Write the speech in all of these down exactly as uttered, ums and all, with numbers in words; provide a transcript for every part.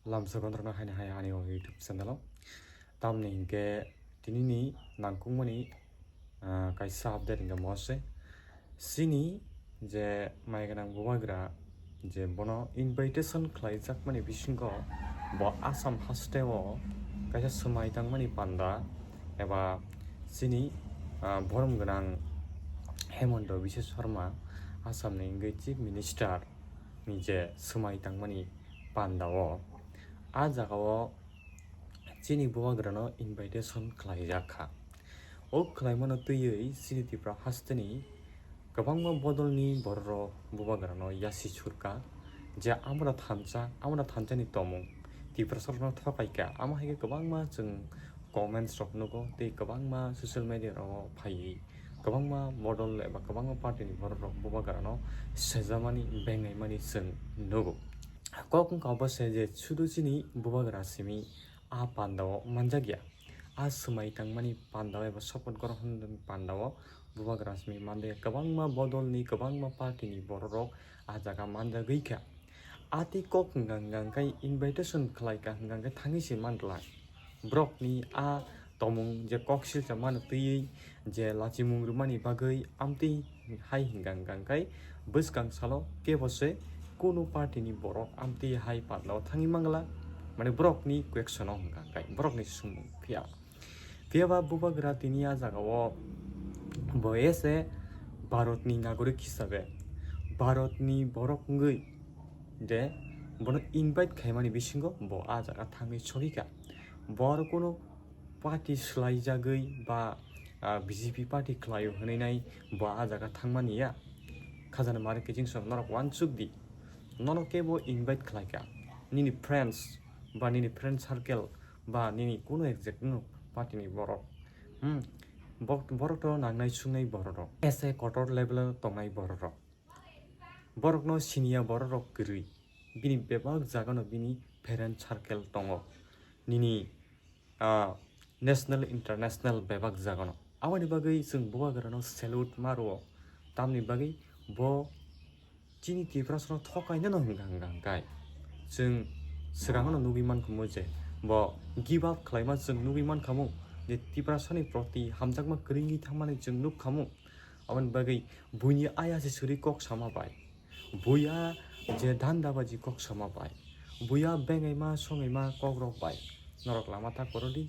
Lamsa gondrokno haini hai ani o YouTube channel o. Tamni hinkhe tinini nangkukmani, ah, kaisa update hinkhe mose. Chini je mai gwnang bubagra je bono invitation khlaijakmani bisingo bo Assam hasteo kaisa swmai tangmani panda eba chini, ah, borom gwnang Hemanta Biswa Sarma Assamni wngwi Chief Minister ni je swmai tangmani pandao a jagao chini bubagrano invitation khlaijak kha. O khlaimano twiwi chini Tripura hasteni kwbangma bodolni bororok bubagrano yasi surka je amra thansa, amra thansani tomung Tiprasarokno thokaika. Amo hai khe kwbangma chwng comments rok nugo tei kwbangma social media rogo phaiwi kwbangma bodol eba kwbangma party ni bororok bubagrano sejamani bengaimani chwng nugo. Kok wngkha obo se je sudu chini bubagra simi a pandao manjakya. A swmai tangmani pandao eba support grohon pandao bubagra simi manjakya. Kwbangma bodolni, kwbangma party ni bororok a jaga manjagwi kha. A tei kok hwnka hwnka khe invitation khlai kha hwnka khe thangwi se man glak. Borokni a tomung je kok silsa mano twiwi je lachimung rwmani bagwi amtwi hai hwnka hwnka khe bwskang salo kebo se kunu party ni borok amtwi hai pandao thangwi man glak. Mane borokni question o hwnka khe borokni swngmung phiya. Phiya ba bubagra tini a jagao bo ese Bharatni nagorik hisabe Bharatni borok wngwi de bono invite khaimani bisingo bo a jaga thangwi sogika. Bo aro kunu party swlaijagwi ba, ah, B J P party khlaio hwnwi nai bo a jaga thangmani ya. Khajana mari kiching song norok uansuk di. Nono kebo invite khlaika. Nini friends ba nini friend circle ba nini kuno exact no party ni borok. Hmm. Bok-, borok to nangnai sungnai borok rok. Ese kotor level o tongnai borok rok. Borokno siniya borok rok kwrwi. Bini bebak jagano bini friend circle tongo. Nini, ah, national, international bebak jagano. Aboni bagwi chwng bubagrano salute ma rwo. Tamni bagwi bo chini Tiprasano thokainano hwnka hwnka hwnkhe. Chwng swkangno nugwi mankhamu je bo give up khlaima chwng nugwi mankhamu je Tiprasani proti hamjakma kwrwngwi thangmani chwng nukhamu. Aboni bagwi buini ayasi suri kok sama bai. Buya je dhandabaji kok sama bai. Buya bengaima songaima kokrok bai. Norok lama ta korodi.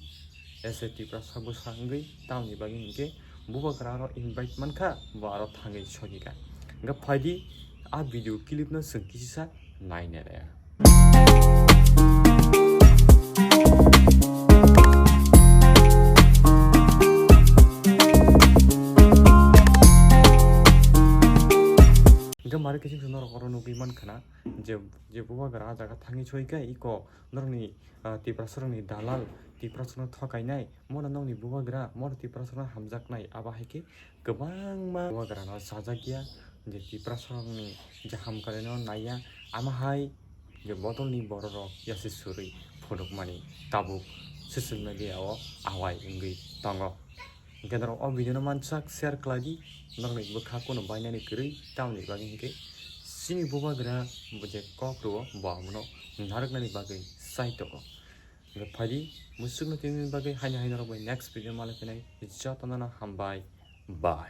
Ese Tiprasa bwsa wngwi tamni bagwi hinkhe bubagra aro invite mankha, bo aro thangwi sogika. Hinkhe phaidi a video clip no chwng kisisa nainai. Hinkhe mari kiching norok oro nugwi mankha na je, je bubagra a jaga thangwi soi khe iko norokni, ah, Tiprasarokni dalal, Tiprasarokno thokainai, mora nokni bubagra, mora Tiprasarokno hamjaknai, abo hai khe kwbangma bubagrano chajakya, je Tiprasarokni je hamkalaino naiya, amo hai je bodolni bororok yasi surwi phunukmani tabuk social media o awai wngwi tongo. Hinkhe norok o video no mansak share khlai di, norokni bwkha kuno bainani kwrwi, tamoni bagwi hinkhe chini bubagra bo je kok rwo bo abono narwknani bagwi chai tongo. Hinkhe phaidi, musukno tini bagwi haino haino rok bai next video malai phinai, jotono no hambai, bye.